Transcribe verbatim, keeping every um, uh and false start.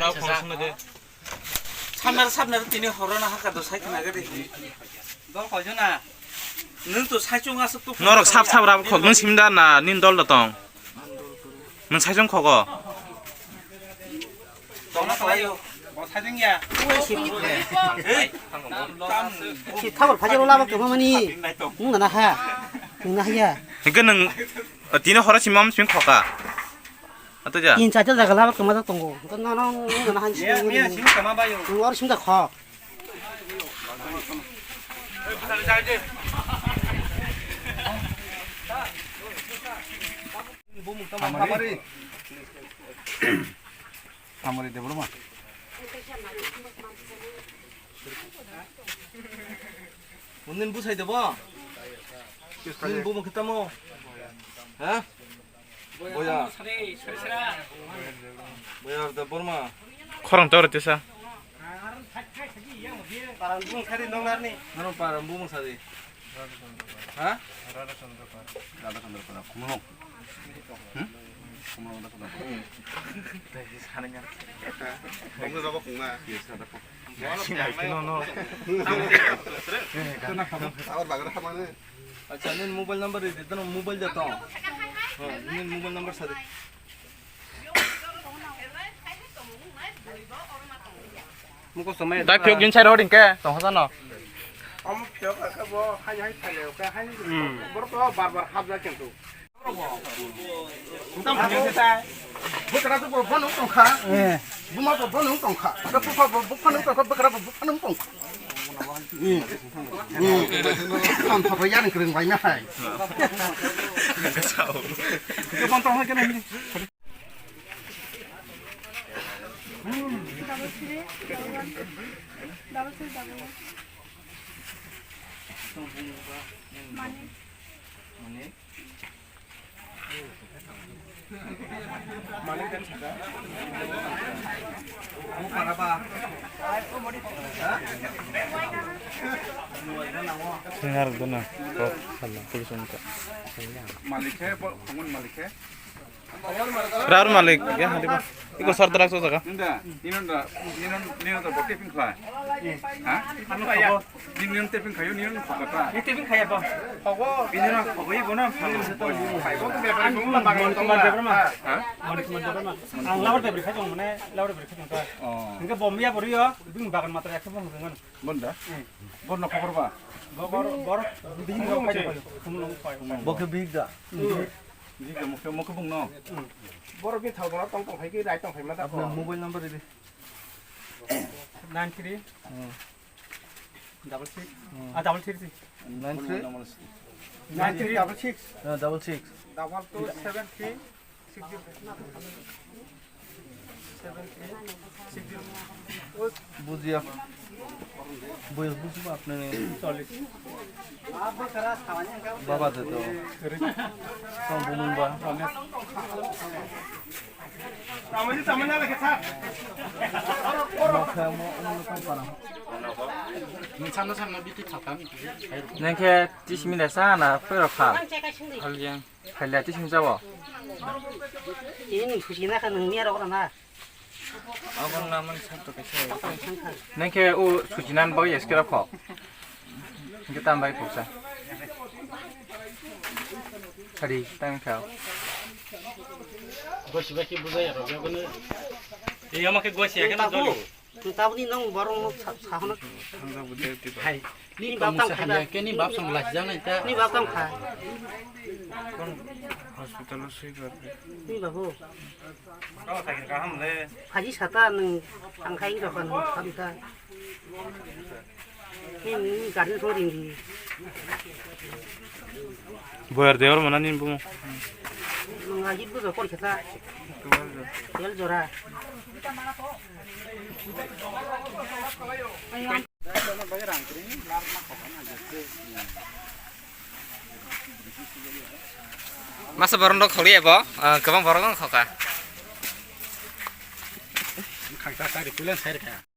Rao phone sung de. Samnar, samnar tini horo na haka do sai khna gari. Dol khoi jona. Nwng to sai chung asuk to. Norok sap sap rab khok nwng simda na nin dol da tong. Nwng sai chung khogo. Tong na kalayo. Bo sai chung ya. Ei. Si thabor phajero lama kema mani. Nwng na ha. Nwng na ha ya. Hingke nwng, tini horo simam sim khoka. Ato ja. Tin char jaga lama kema tongo. Hingke nwng nwng na ha. Miya, miya, sini kama bayo. Nwng or sim da kho. Samari. Samari Debbarma. Unin busai debo. Unin bumo kitamo. Ha? Boya. Boya Debbarma. Khorang tor tisa. Parang bung sari nongarni. Nano parang bung sari. Ha? Radha Chandra Para. Kumulong. Hmm? Kumulong Radha Chandra Para. Kumulong Radha Chandra Para. Yes, Radha Chandra Para. Sinai no, no. Aur bagra khamane. Acha, nin mobile number ridi, dono mobile da to. Ha, nin mobile number sadi. Muko somai. Dai phiyok gin sai rodi ke, tong hasa no. Om phiyok ka bo hai hai thale ka hai. Hmm. Borok to bar bar hap ja kintu. Bwkra to bo bono tongkha. Eh. Buma bo bono tongkha. Ka bupha bo bupha no tongkha, bwkra bo bupha no tongkha. Hmm. Hmm. Kam thapa yang kring bai na hai. Ke bon tong ke na. Double three, double one, double three, double one. Money. Money. Singar dona, kok sala, tulis unta. Malik hai, bo, phungun malik hai. Rar malik, ya, hadi ba. Iko sar tarak so jaga. Nda, ninon da, ninon, ninon da, bo taping khlai. Ha? Ninon taping khayo, ninon phokata. Ni taping khaya ba. Phogo. Bini rang phogo, ibo na phogo. Phogo, bebari phogo, bagan tong ba. Ha? Mani kumar Debbarma. Ang labar bebari khai tong mane, labar bebari khai tong ta. Oh. Hingke bombiya boriyo, bini bagan matra ekhe bom ringan. Bonda? Hmm. Bonda khobor ba? Bor, bor, bini rang khai tong. Kumulong khai. Bo khe bihik da? Hmm. Bihik da, mokhe, mokhe bung no? Hmm. Borok ni thal borok tong tong khai ki rai tong khai ma da. Apna mobile number ridi. Nine three. Hmm. Double six. Hmm. Ah, double three three. Nine three? Nine three double six. Ah, double six. Double two seven three six zero. Seven three six zero. Bujiya. Buyos bujiba apne ne. Cholish. Baba de to. Tong bumung ba. Cholish. Nengke tisimi desa na pura phal. Phal yang. Phal ya tisimi jabo. Ini suci na kan nungni arok na. Abang naman santo kese. Nengke u suci nan boy eskera phal. Hingke tambai puksa. Hari tang kau. Gosi baki bujai ya rogo gunu. Iya make gosi ya kena doli. Tabuni nong borong no sa-, sahana. Hai. Ni bab tang khai ba. Ke ni bab song lajang nai ta. Ni bab tang khai. Hospital o sui ba. Ni babu. Phaji sata nung tang khai ni dokan kam ta. Ni, ni garden song ring di. Boyar dewar mana ni bumo. Nung aji bu ko kor kheta. Tel jora. Masa borok no kholi ebo, ah, kwbang borok no khoka. Khangsa sari pulen sari kha.